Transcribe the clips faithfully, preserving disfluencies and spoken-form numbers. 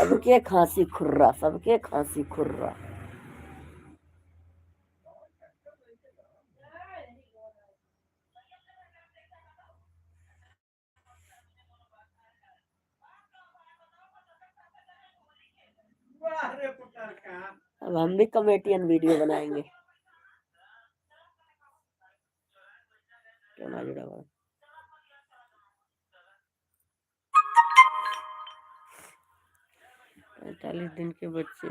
सबके खांसी खुर्रा, सबके खांसी खुर्रा। अब हम भी comedian video बनाएंगे। क्यों ना जुड़ा हुआ? पैंतालीस दिन के बच्चे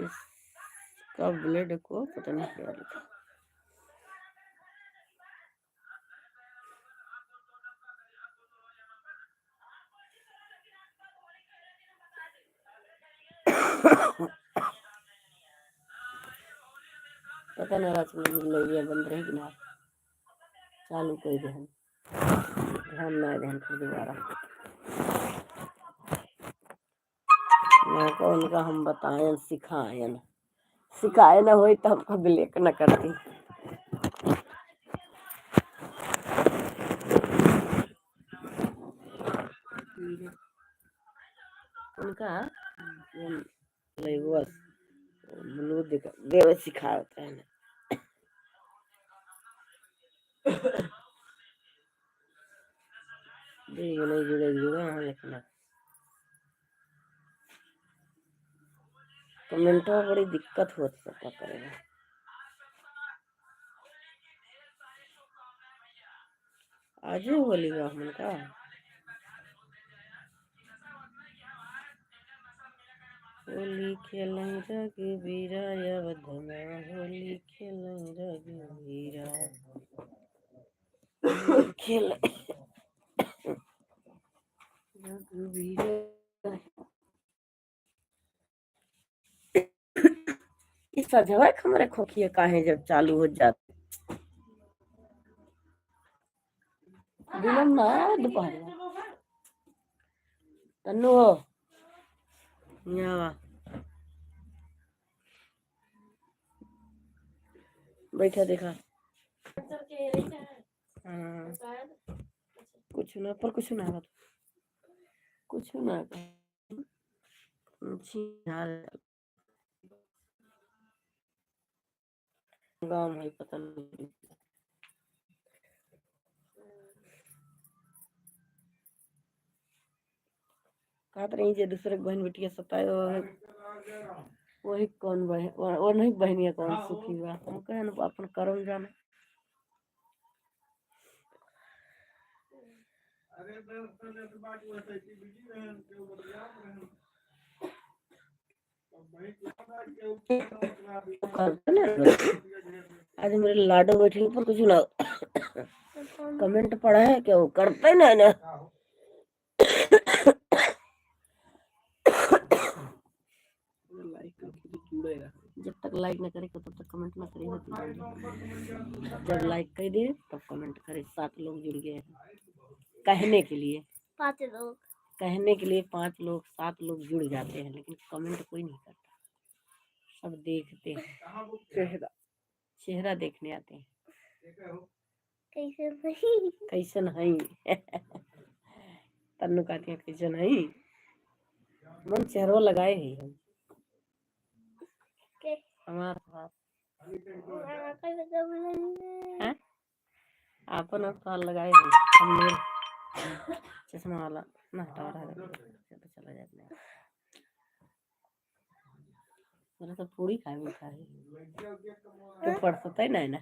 का blood को पता नहीं क्या लिखा। पता ना रात में लइया बंद रही कि ना, चालू कर दे हम, ध्यान ना देहन फिर दोबारा। ना को उनका हम बताएन, सिखाएन, सिखाए ना होई तो हमको ब्लैक न करती। उनका, उम, ले वो, ब्लू दिखा, देवे सिखावत रहना। दे, ये नहीं जुड़े, जुड़े हैं, लेकिन कमेंटवा बड़ी दिक्कत होत, पता करेगा। आजू होली बा हमन का? होली खेलैं रघुबीरा अवध मा, होली खेलैं रघुबीरा। होली खेलैं रघुबीरा। ई सजवा के हमरे खोखिया काहे जब चालू हो जात? दिनम ना, दुपहर में। तन्नू हो। यहाँ आवा। बैठा देखा। हाँ। कुछ ना, पर कुछ ना आवत। कुछ ना। जी, हाल। गाँव में पता नहीं। कहत रही जे दूसरे के बहन बिटिया सताए, वही, वही कौन बहन, वो, वो नहीं बहनिया कौन सुखी बा। हम कहन अपन करम जाने। करते ना। आज मेरे लाडो बैठे ऊपर कुछ ना comment पढ़ा है क्या, वो करते ना ना। जब तक like ना करे तब तक comment ना करे होती है। जब like कर दे तब comment करे। सात लोग जुड़ गए हैं कहने के लिए। पाँच लोग। कहने के लिए पाँच लोग, सात लोग जुड़ जाते हैं, लेकिन comment कोई नहीं करता, सब देखते हैं। चेहरा, चेहरा देखने आते हैं। कैसन हई? कैसन हई? तन्नू कहती है, "कैसन हई?" मन चेहरवा लगाए ही हम। के? हमार हाथ। हमार हाथ लगाए ही। हैं? आपन और तोहार लगाए ही। हम लोग चश्मा वाला ना हटा रहा है। चला जाए अपने आप। मेरा तो पूरी खाए में खाए। तो पढ़ता ही नहीं ना।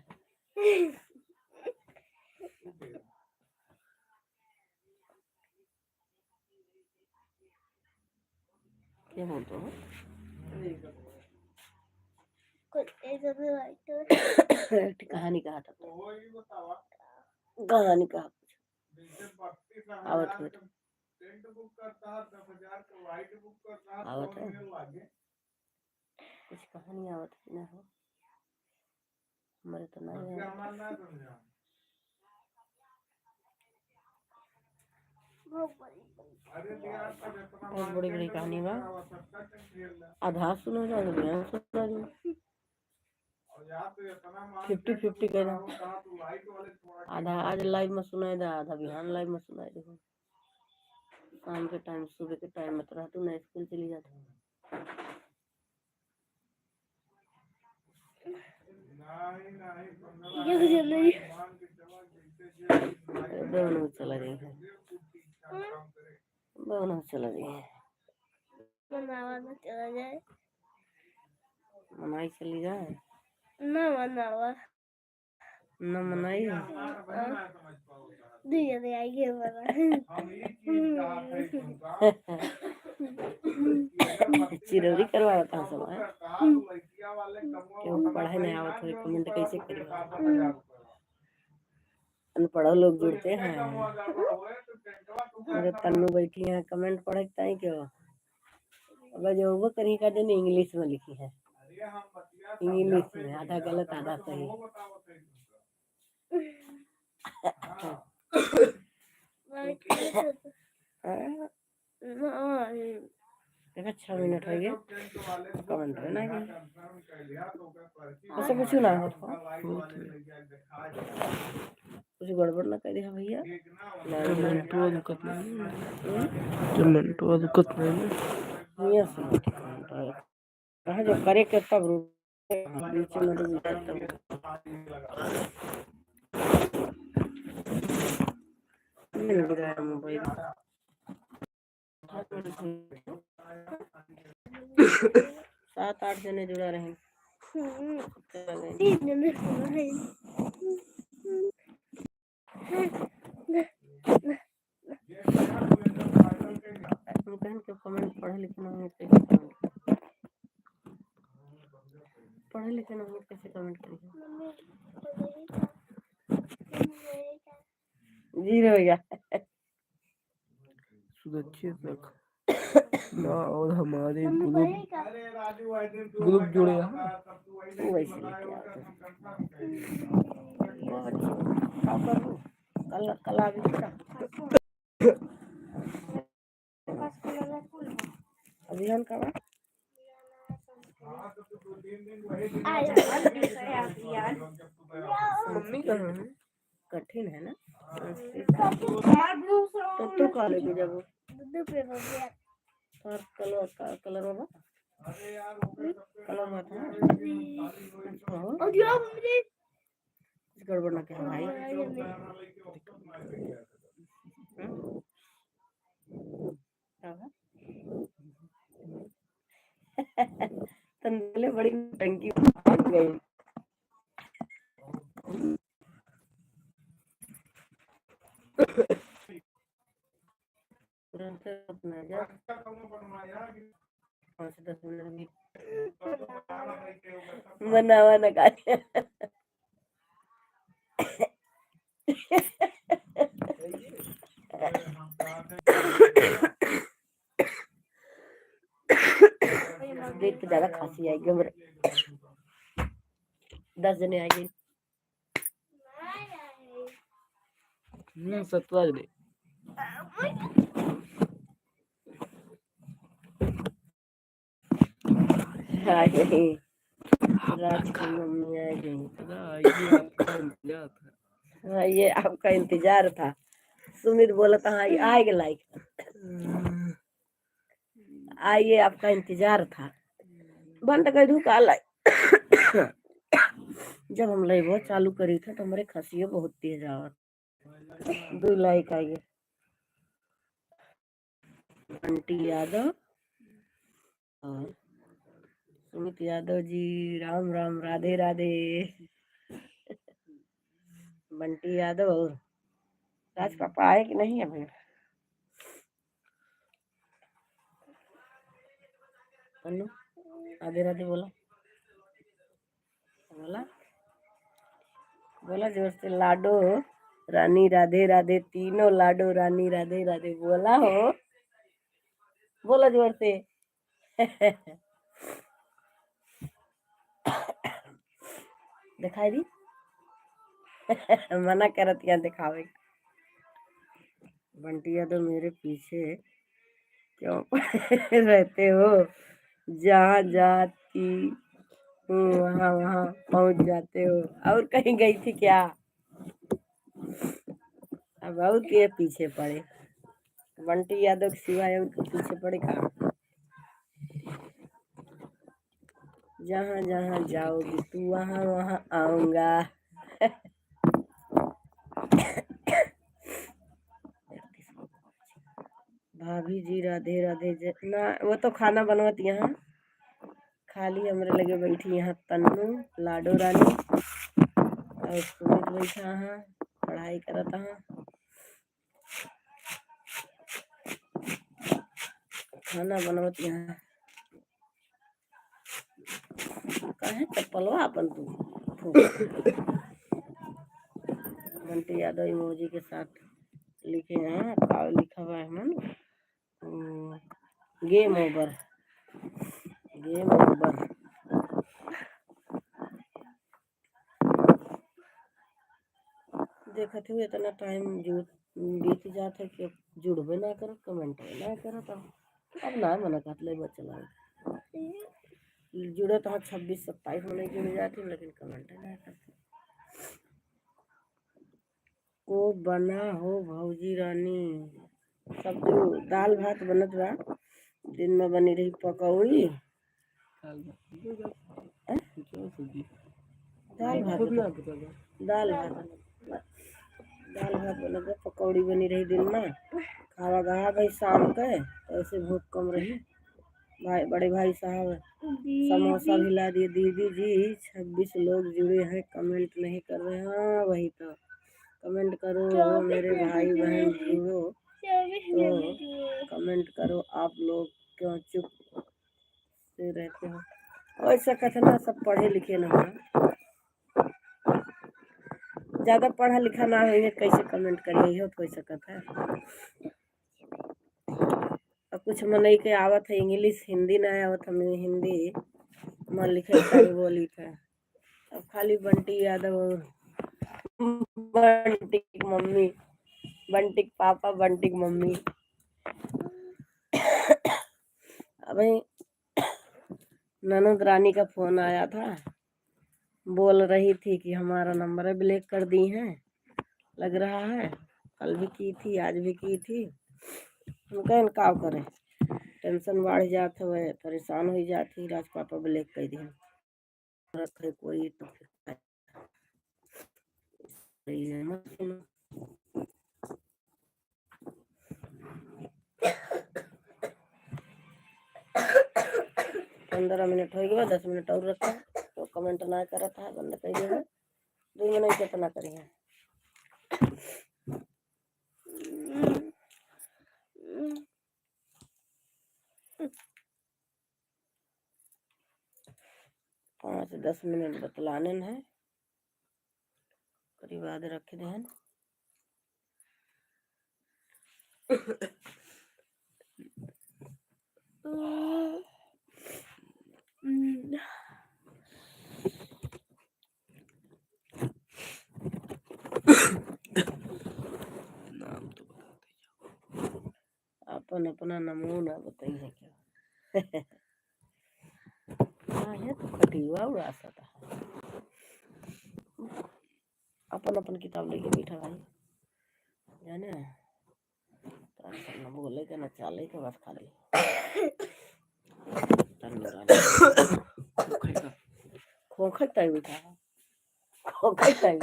क्या बोलते हो? कुछ ऐसा भी बात तो एक कहानी कहा था। कहानी कहा कुछ। आवत होत। आवत है। कुछ कहानी आवत है ना हो। हमारे तो नहीं आवत। बहुत बड़ी, बड़ी। बहुत बड़ी, बड़ी कहानी बा। आधा सुना जाए, आधा सुना जाए। Fifty fifty कर दे। आधा आज live में सुनाई दे, आधा बिहान live में सुनाई दे। शाम के time, सुबह के time में तो रहतू ना, school चली जातू। ये भी चल रही है। दोनों चला गई है। दोनों चला गई है। मनावा ना चला जाए। मनाई चली जाए। ना मनावा। ना मनाई। हाँ। दुई जने आइगे बना। चिरौरी करवावत हैं सब, हैं? हम्म। केहू पढ़े नहीं आवत होई, comment कैसे करी? हम्म। अनपढ़ लोग जुड़ते हैं। अरे तन्नू बैठी हैं comment पढ़े के ताई क्यों? अब जो वो करी का दिन English में लिखी है, English में आधा गलत आधा सही। हाँ। देखा, छह मिनट हो गए, comment ना गए। ऐसा कुछ ना हो, कुछ गड़बड़ ना करे है भैया। Comment वो दुखत नहीं। हम्म? Comment वो दुखत नहीं। भैया से comment आए। कहाँ जो करे के तब रुक, बीच में रुक जाता हूँ। मिल गया मोबाइल। सात आठ जने जुड़ा रहे। हम्म। चला गए। तीन जने जुड़ा रहे। हम कहन के comment पढ़े लिखे ना होंगे, कैसे comment? पढ़े लिखे ना होंगे, कैसे comment करेंगे? जीरो हो गया। सुरक्षित रख। ना और हमारे group, group जुड़े हैं। वैसे लेके आओ तो। बहुत अच्छा। का करूँ? कल, कल आ भी का? अभियान का बा? मम्मी कहाँ है? कठिन है ना? तो तू का लेके जाबो? दूध पे बबुआ। और कलर, का कलर बाबा? हम्म? कलर बात है? अच्छा हो। और दिया मम्मी। कुछ गड़बड़ ना कहे भाई। हम्म? का बा? तन बोले बड़ी टंकी भाग गई। तुरंत अपना जा। पाँच दस मिनट में मनावा ना काहे। देख के ज्यादा खांसी आई गई हमरे। दस जने आ गए। हम्म, सतुआ दे। हाय, राज की मम्मी आ गई। ना, ये आपका इंतजार था। हाँ, ये आपका इंतजार था। सुमित बोला था, हाँ, ये आएगा like। हम्म। आ, ये आपका इंतजार था। बंद कर दूँ का like? जब हम live चालू करी थे तो हमरे खसियो बहुत तेज आवत। दो like आइए। बंटी यादव और सुमित यादव जी, राम राम, राधे राधे। बंटी यादव और राज पापा आए कि नहीं अभी? अनु, राधे राधे बोला। बोला, बोला जोर से, लाडो रानी राधे राधे, तीनों लाडो रानी राधे राधे, बोला हो, बोला जोर से। दिखाई दी। मना करत यहाँ दिखावे। बंटी यादव मेरे पीछे क्यों रहते हो? जहाँ जाती हूँ, वहाँ, वहाँ पहुँच जाते हो। और कहीं गई थी क्या? अब और के पीछे पड़े? बंटी यादव के सिवाय और के पीछे पड़े का? जहाँ जहाँ जाओगी तू, वहाँ वहाँ आऊँगा। भाभी जी, राधे राधे। जय, ना, वो तो खाना बनवत यहाँ, खाली हमरे लगे बैठी यहाँ तन्नू, लाडो रानी और सुमित बैठा है, पढ़ाई करत है, खाना बनवत यहाँ। काहे चप्पलवा अपन तू फूंक? बंटी यादव इमोजी के साथ लिखे हैं, का लिखा हुआ है मन? हम्म, game over, game over। देखत हुए इतना टाइम जो बीत जात है कि अब जुड़बे ना करत, कमेंट ना करत। अब अब ना मना करत, ले बच्चा लाओ। जुड़त हाँ छब्बीस सत्ताईस मने जुड़ जात है, लेकिन कमेंट ना करत। को बना हो भौजी रानी? सब्जी, दाल भात बनत बा, दिन में बनी रही पकौड़ी। दाल भात। हैं? दाल भात बनत बा। दाल भात बनत बा। दाल भात बनत बा, पकौड़ी बनी रही दिन में। खावा गहा भाई शाम के, तो ऐसे भूख कम रही। भाई, बड़े भाई साहब समोसा भी ला दिए। दीदी जी, छब्बीस लोग जुड़े हैं, कमेंट नहीं कर रहे। हाँ, वही तो, कमेंट करो मेरे भाई बहन, जुड़ो तो कमेंट करो। आप लोग क्यों चुप से रहते हो? वैसे कथे ना, सब पढ़े लिखे ना हो, ज्यादा पढ़ा लिखा ना होइहैं, कैसे कमेंट करिहैं, इहो तो हो सकत है। और कुछ मनई के आवत है इंग्लिश, हिंदी ना आवत, हमें हिंदी मन लिखे खाली बोली था। अब खाली बंटी यादव और बंटी की मम्मी, बंटी के पापा, बंटी की मम्मी। अबे ननद रानी का फोन आया था, बोल रही थी कि हमारा नंबर ब्लॉक कर दी हैं, लग रहा है, कल भी की थी, आज भी की थी। हम कहें का करे, टेंशन बढ़ जात है, परेशान हो जात है, राज पापा ब्लॉक कर दी। रखे कोई तो फिर सही है, मत सुनो। पंद्रह मिनट हो गया, दस मिनट और रखा, तो कमेंट ना करत है, बंद कर देगा। दो मिनट कितना करिए। पाँच दस मिनट बतलाने हैं, ओकरी बाद रख देहन। नाम तो बता दे। अपन अपना नमूना बताइए क्या? काहे तो खटिया उड़ा सकता है। अपन अपन किताब लेके बैठा भाई, जाने? तो ऐसा न बोले के, न चाले के, बस खाली तंदूरा खोखे ताई बैठा है। खोखई ताई।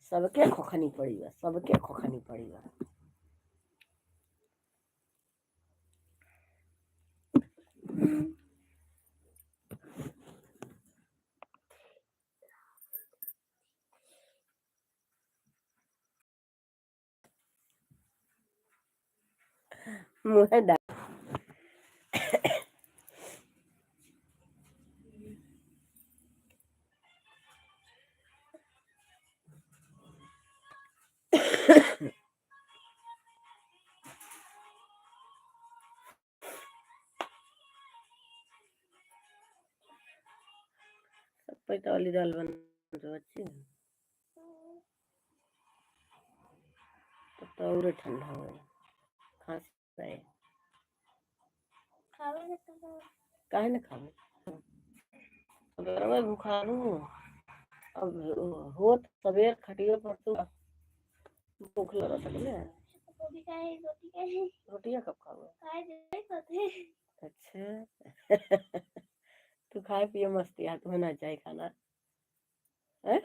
सबके खोखनी पड़ी बा, सबके खोखनी पड़ी बा। मुँहे डाल। सब पैसा वाली दाल बन तो अच्छी है। तब तो और ठंडा हो गया। खांसी है। खावे के तो काहे न खावे? सबेरवे भुखारू। अब होत सबेर खटिया पर तू भूख लगत है ना? रोटी काहे, रोटी काहे? रोटिया कब खावे? काहे जे खाते? अच्छा। पियो मस्ती, हाथ में ना जाए खाना। हैं?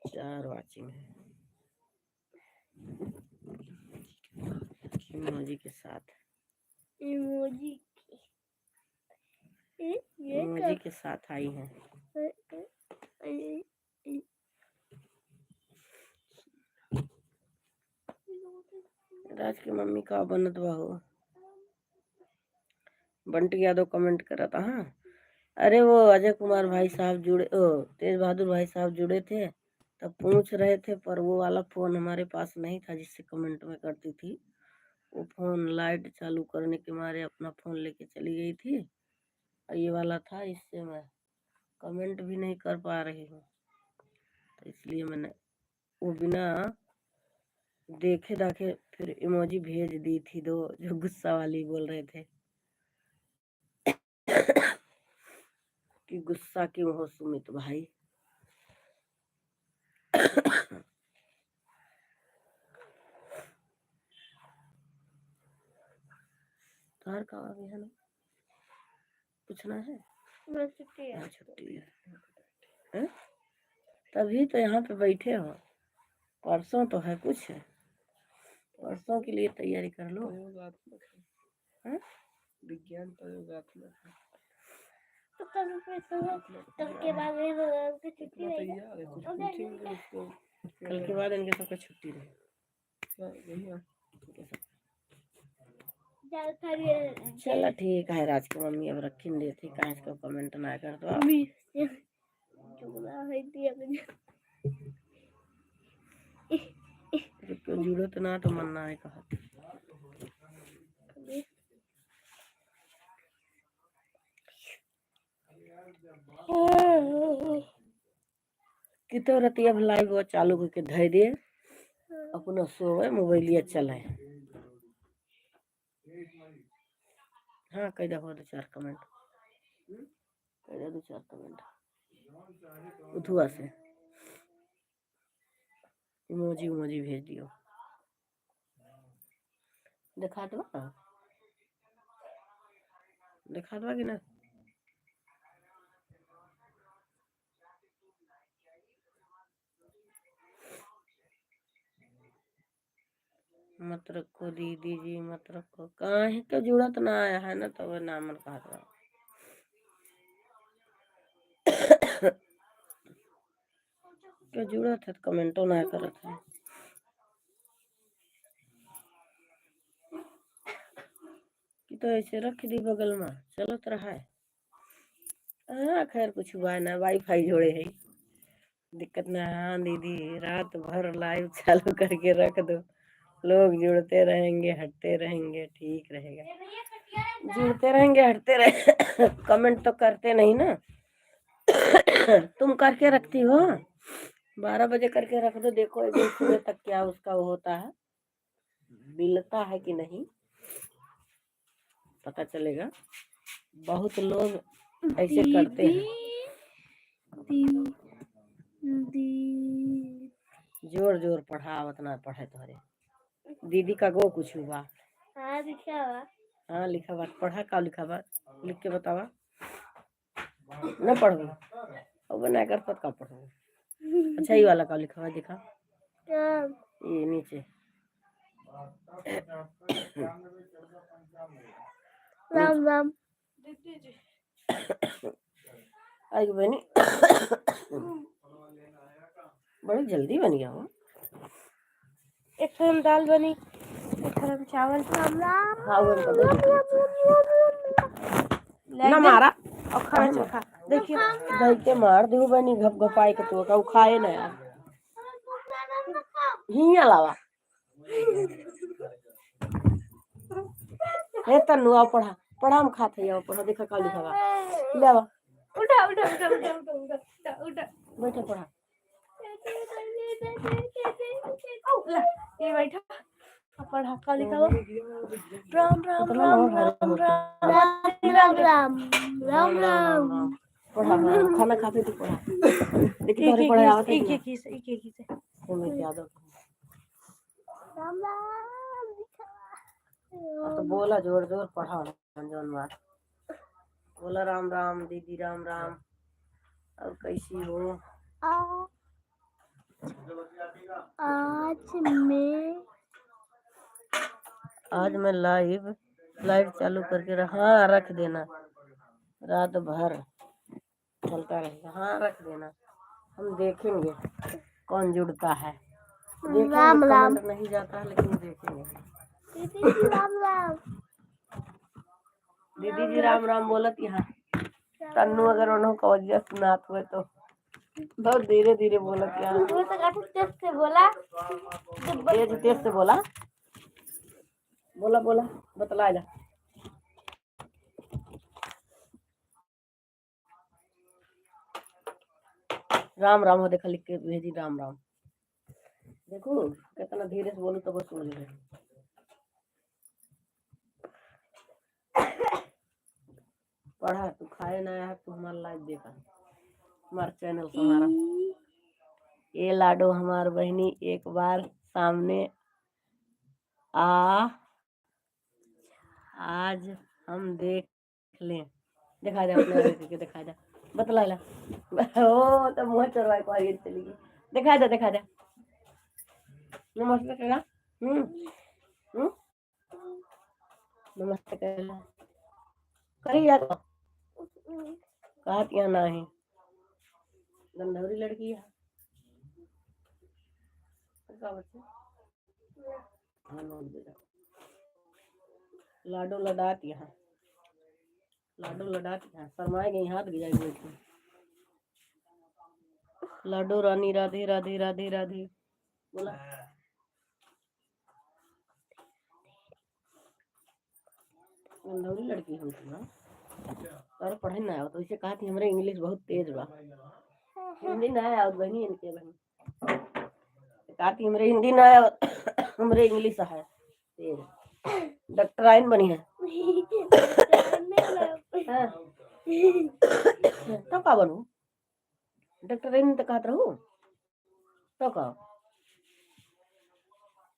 चार watching है। Emoji के साथ। Emoji के, ए, ये emoji का? के साथ आई हैं। ए, ए, ए, ए। राज के मम्मी का बनत बा हो? बंटी यादव comment करत, हाँ। अरे वो अजय कुमार भाई साहब जुड़े, ओ, तेज बहादुर भाई साहब जुड़े थे, तब पूछ रहे थे, पर वो वाला phone हमारे पास नहीं था जिससे comment में करती थी। वो phone light चालू करने के मारे अपना phone लेके चली गई थी, और ये वाला था, इससे मैं comment भी नहीं कर पा रही हूँ, तो इसलिए मैंने वो बिना देखे दाखे फिर emoji भेज दी थी दो, जो गुस्सा वाली बोल रहे थे कि गुस्सा क्यों हो सुमित भाई। तार का आ गया ना, पूछना है? मैं छुट्टी है। हाँ, छुट्टी है। हैं? तभी तो यहाँ पे बैठे हो, परसों तो है कुछ, परसों के लिए तैयारी कर लो। कोई बात नहीं। हैं? विज्ञान प्रयोगात्मक है। तो कल फिर सुबह, कल के बाद भी भगवान की छुट्टी रहेगी। तैयार है, कुछ पूछेंगे उसको। कल के बाद इनके सबका छुट्टी रहे। हाँ, यही है। चला ठीक है, राज के मम्मी अब रखिन देती, काहे इसको comment ना कर दो। अभी चुगला है दिया मुझे। जब क्यों जुड़त ना तो मन ना है कहत। कि तो रतिया अब live वो चालू करके धर दिए, अपना सोवे, मोबाइलिया चलाए। हाँ, कह दे हो दो चार comment, कह दे दो चार comment उठुआ से। Emoji उमोजी भेज दियो। देखात बा? देखात बा कि ना? मत रखो दीदी जी, मत रखो। काहे के जुड़त ना आया है ना, तब नामन कहत बा। के जुड़त है, commentओ ना करत है। कि तो ऐसे रख दी बगल में, चलत रहा है। हाँ, खैर, कुछ हुआ ना, Wi-Fi जोड़े है, दिक्कत ना। हाँ दीदी, रात भर live चालू करके रख दो, लोग जुड़ते रहेंगे, हटते रहेंगे, ठीक रहेगा। जुड़ते रहेंगे, हटते रहे, comment तो करते नहीं ना। तुम करके रखती हो, बारह बजे करके रख दो, देखो एक दिन सुबह तक क्या उसका वो होता है, मिलता है कि नहीं, पता चलेगा। बहुत लोग ऐसे करते हैं। दी, दी, दी। जोर जोर पढ़ा, उतना पढ़े तोहरे। दीदी का गो कुछ हुआ? हाँ, लिखा हुआ। हाँ, लिखा बा। पढ़ा, का लिखा बा? लिख के बतावा। न पढ़बू? अब ना कर पत का पढ़बू? अच्छा, ये वाला का लिखा बा, देखा? क्या? ये नीचे। राम राम। आई बनी। बड़ी जल्दी बन गया हो। एक थरम दाल बनी, एक थरम चावल। हाँ, वो बनी। ना मारा। और खाना चोखा। देखिए। धई के मार दू बनी, घप घपाई के तो का खाए ना यार। ही अलावा। हे तन्नू, आओ पढ़ा। पढ़ा, हम खात है, आओ पढ़ा, देखा का लिखा बा। ले आवा। उठा, उठा, उठा। बैठो, पढ़ा। ला, ये बैठा। पढ़ा, का लिखा हो? राम, राम, राम, राम, राम, राम, राम, राम, राम। पढ़ा, पढ़ा, खाना खाते तू पढ़ा। देखी, एक, तोहरे एक, पढ़े एक, आवत है एक, कि ना? एक, एक, एक, एक, एक। सुमित यादव। राम, राम, लिखा। अब तो बोला, जोर, जोर पढ़ा, जौन बात। बोला, राम, राम, दीदी, राम, राम। और कैसी हो? आ, आज मैं आज मैं live, live चालू करके रख, हाँ, रख देना। रात भर चलता रहेगा। हाँ, रख देना, हम देखेंगे कौन जुड़ता है। देखेंगे, राम, राम। Comment नहीं जाता है, लेकिन देखेंगे। दीदी जी, राम, राम। दीदी जी, राम, राम बोलत यहाँ। तन्नू अगर उन्हों का वजह सुनात हुए तो बहुत धीरे धीरे बोलत यहाँ। तू तो काफी तेज से बोला। तेज, तेज से बोला। बोला, बोला, बतला जा। राम राम हो, देखा लिख के भेजी, राम राम। देखो, कितना धीरे से बोलू तब सुन ले। पढ़ा, तू खाए ना आया, तू हमार live देखा, हमार channel से हमारा। ये लाडो हमार बहिनी एक बार सामने आ, आज हम देख ले, देखा दे अपने आगे के, देखा दे, बतला ला। ओ, तो मुँह चोरवाए को आगे चली गई। देखा दे, देखा दे। नमस्ते करा। हम्म। हम्म? नमस्ते करा। करी जा तो। कहत यहाँ ना है। गंधौरी लड़की है। का बच्चा? लाडो लडात यहाँ, लाडो लडात यहाँ, शर्माए गई, हाथ गिराए गई थी। लाडो रानी राधे राधे राधे राधे। बोला। गंधौरी लड़की हम तो ना। और पढ़े ना आवत, वैसे कहा थी हमरे English बहुत तेज बा। हिंदी ना आवत बहनी इनके बहनी। कहा थी हमरे हिंदी ना आवत, हमरे English है तेज। डॉक्टराइन बनी है। हाँ। तो का बनू? डॉक्टराइन तो कहत रहू। तो का?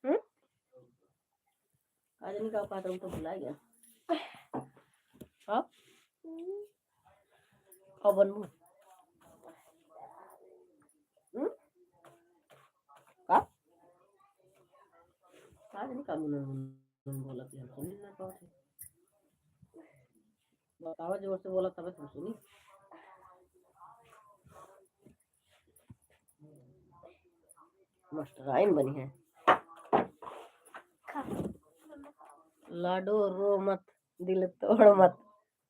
हम्म? आज नहीं का पाता हूँ तो भुला गया। हाँ? का बनबू? हम्म? का? आज नहीं का मुनन मुनन बोलत है, हम सुन ना पावत है। बतावा, जोर से बोला तबे तो हम सुनी। मास्टराइन बनी है। लाडो रो मत, दिल तोड़ मत,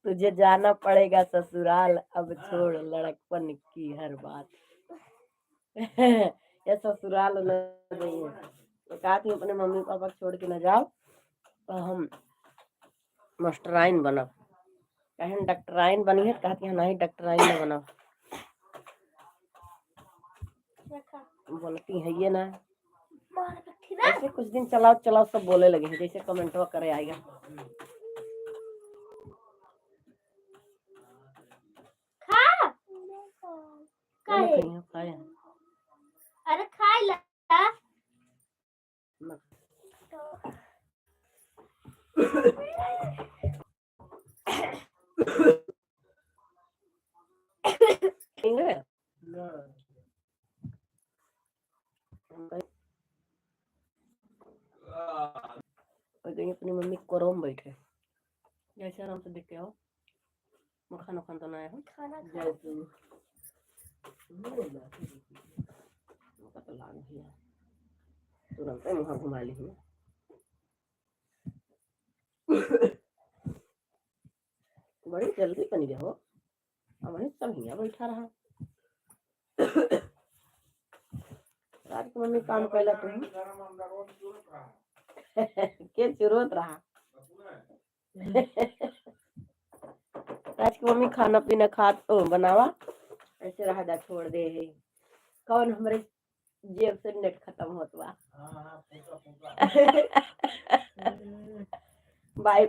तुझे जाना पड़ेगा ससुराल, अब छोड़ लड़कपन की हर बात। ये ससुराल न जाइए, एक आदमी अपने मम्मी पापा के छोड़ के न जाओ, तो हम मास्टराइन बनब। कहेन डॉक्टराइन बनी है, कहती है नहीं, डॉक्टराइन न बनब। बोलती है ये ना। ऐसे कुछ दिन चलाओ चलाओ सब बोले लगे हैं, जैसे कमेंटवा करे आएगा। खा। बोलो काहे? कहीं खाए। अरे खाए ला। और कहीं अपनी मम्मी कोरो में बैठे, जैसे आराम से देख के आओ। मखान उखान तो ना है, खाना खा। जैसे तुरंत मुँह घुमा ली हूँ। बड़ी जल्दी बन गया हो। अब वही सब हियाँ बैठा रहा। रात के मम्मी काम कैला तुम। के चुरोत रहा। रात के मम्मी खाना पीना खात, ओ, बनावा। ऐसे रहा जा, छोड़ दे है। कौन हमरे जेब से नेट खतम होत बा। हाँ, हाँ, फूका, फूका। वाई-,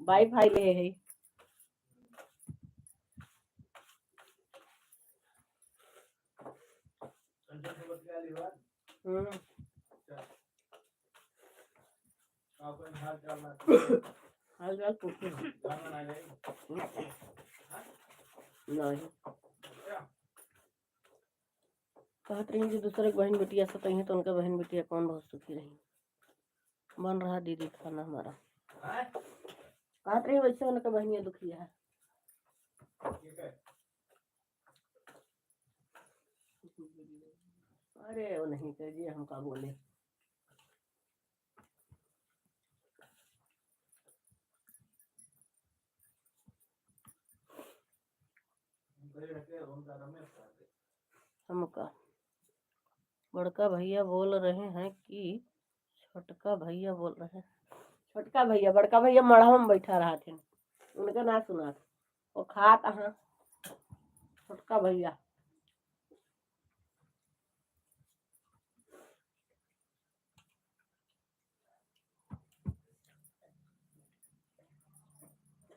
वाईफाई ले है। हम्म। हाल चाल पूछे। नहीं। कहत रही कि दूसरे के बहन बिटिया सतइहें तो उनका बहन बिटिया कौन बहुत सुखी रही। बन रहा दीदी खाना हमारा। कहत रही वैसे उनका बहनिया दुखिया है। अरे वो नहीं कर दिया, हम का बोले। हमका बड़का भैया बोल रहे हैं कि छोटका भैया बोल रहे हैं। छोटका भैया, बड़का भैया मड़हा में बैठा रहत हैं, उनका ना सुनात। वो खात हैं छोटका भैया।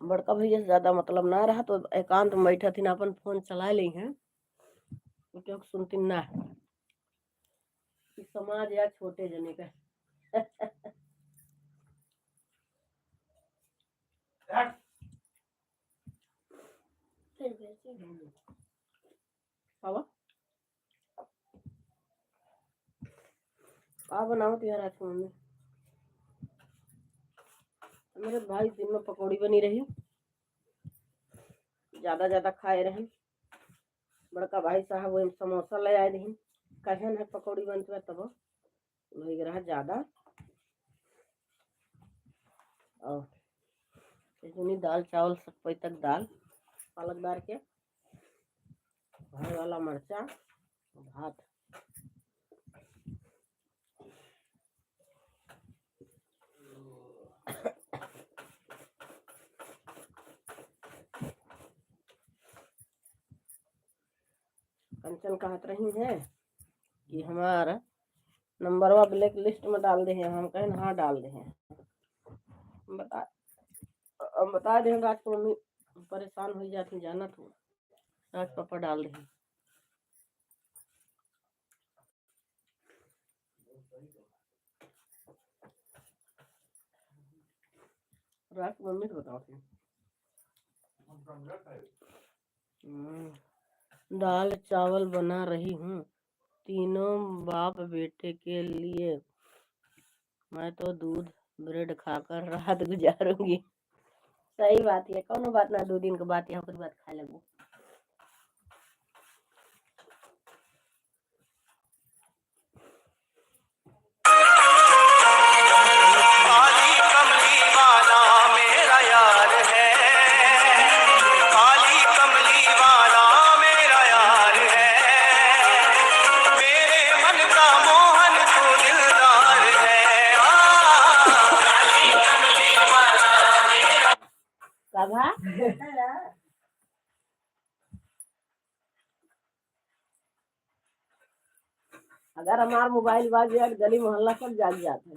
बड़का भैया से ज्यादा मतलब ना रहा, तो एकांत में बैठा थी ना, अपन फोन चला ली हैं, तो क्यों सुनती ना। ई समाज या छोटे जने का। खावा। का बनावत यार आज मम्मी? मेरे भाई दिन में पकौड़ी बनी रही, ज्यादा ज्यादा खाए रहे। बड़का भाई साहब वही समोसा ले आए रही, कहन है पकौड़ी बनत बा तब। वही रहा ज्यादा। और इतनी दाल चावल सब कोई तक दाल पालक दार के, भाई वाला मरचा, भात। कंचन कहत रही है कि हमार नंबरवा ब्लैक लिस्ट में डाल दे हैं। हम कहन हाँ डाल दे हैं। हम बता, हम बता दे हैं राज के मम्मी परेशान हो जाती, जाना तू। राज पापा डाल दे हैं। राज के मम्मी से बताओ फिर। हम्म, दाल चावल बना रही हूँ तीनों बाप बेटे के लिए। मैं तो दूध ब्रेड खाकर रात गुजारूंगी। सही बात है, कौनो बात ना, दो दिन के बात है, ओकरी बाद खाए लगबो। काली कमली वाला मेरा यार है, काली कमली वाला मेरा यार है, मेरे मन का मोहन तू दिलदार है। आ, काली कमली वाला मेरा का भा? अगर हमार मोबाइल बाज जाए, गली मोहल्ला सब जाग जात है।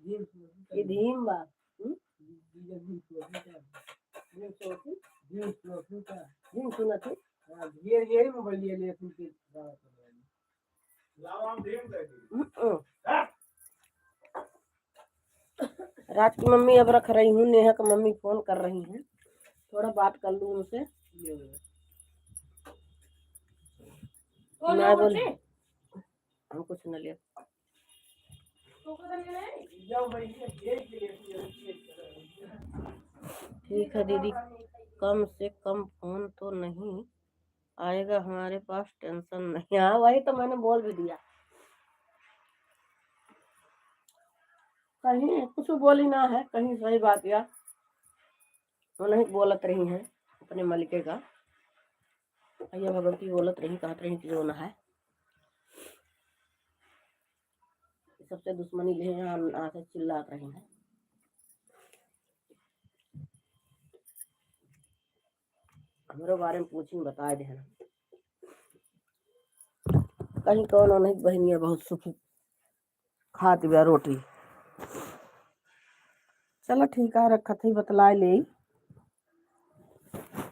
ये धीम बा। हम्म? धीम सुनत है। हम्म। राज की मम्मी अब रख रही हूँ, नेहा की मम्मी फोन कर रही हैं, थोड़ा बात कर लूँ उनसे। कौन ना है बोल, बच्चे? हम कुछ न ले। ठीक है दीदी, कम से कम फोन तो नहीं आएगा हमारे पास, टेंशन नहीं। हाँ, वही तो मैंने बोल भी दिया, कहीं कुछ बोली ना है, कहीं सही बात या वो नहीं बोलत रही हैं अपने मलिके का। भैया भगवती बोलत रही, कहत रही कि जो ना है, सबसे दुश्मनी ले हैं, हम आके चिल्लात रही हैं। हमरो बारे में पूछी, बताए देहन। कहीं कौनो नहीं, बहिनिया बहुत सुखी खात बा रोटी। चला ठीक है, रखत ही, बतलाए ले।